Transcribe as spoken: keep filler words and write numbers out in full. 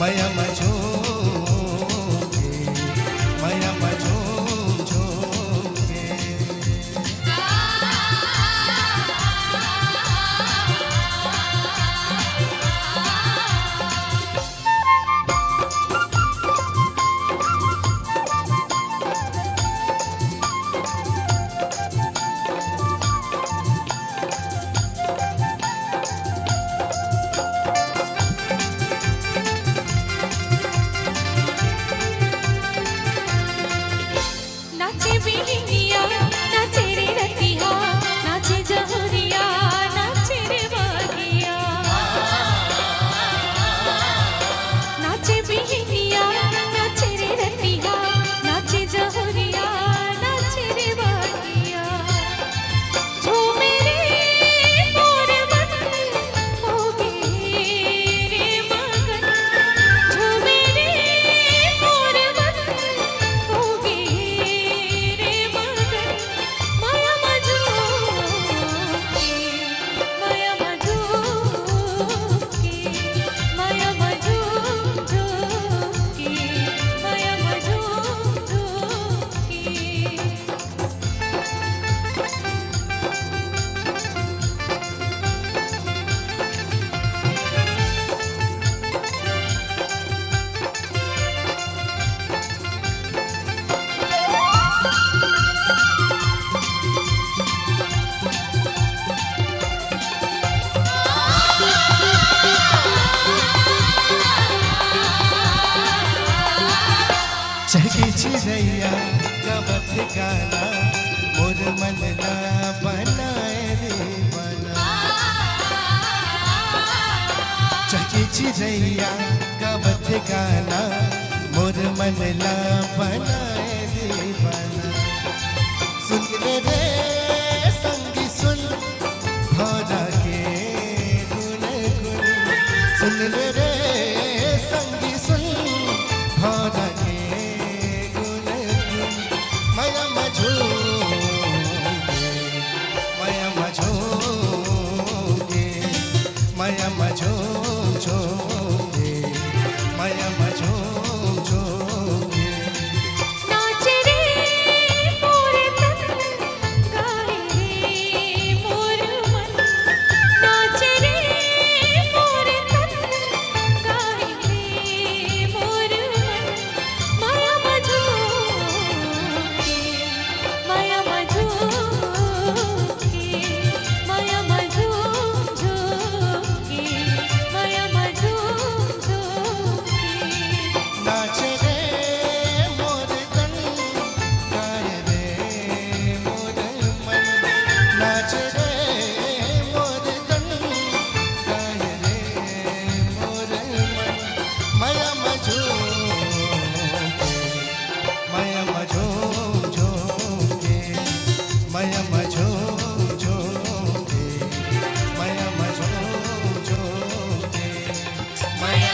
मया मझोंके, मया मझोंके। नाचे बिहिनिया, नाचे रे रतिहा, नाचे जहुरिया, नाचे रे बगिया। नाचे बिहिनिया, नाचे रे रतिहा, नाचे जहुरिया, नाचे रे बगिया। झूमे रे मोर मन, होगे रे मगन। झूमे रे मोर मन, होगे रे मगन। मया मझोंके, मया मझोंके, मया मझोंके, मया मझोंके। चहके चिरैया गावत गाना, मोर मन ला बनाए रे बना। चहके चिरैया गावत गाना, मोर मन ला बनाए रे बना। सुन ले रे संगी सुन, भौरा के गुनगुन। सुन ले रे संगी सुन, भौरा के गुनगुन। मया मझोंके, मया मझोंके, मया मझोंके, मया मझोंके। नाचे रे मोर तन, गाए रे मोर मन। नाचे रे मोर तन, गाए रे मोर मन। मया मझोंके, मया मझोंके, मया मझोंके, मया मझोंके। नाच रे मोर तन, गाय रे मोर मन। नाच रे मोर तन, गाय रे मोर मन। मया मझोंके, मया मझोंके, मया मझोंके, मया मझोंके। मया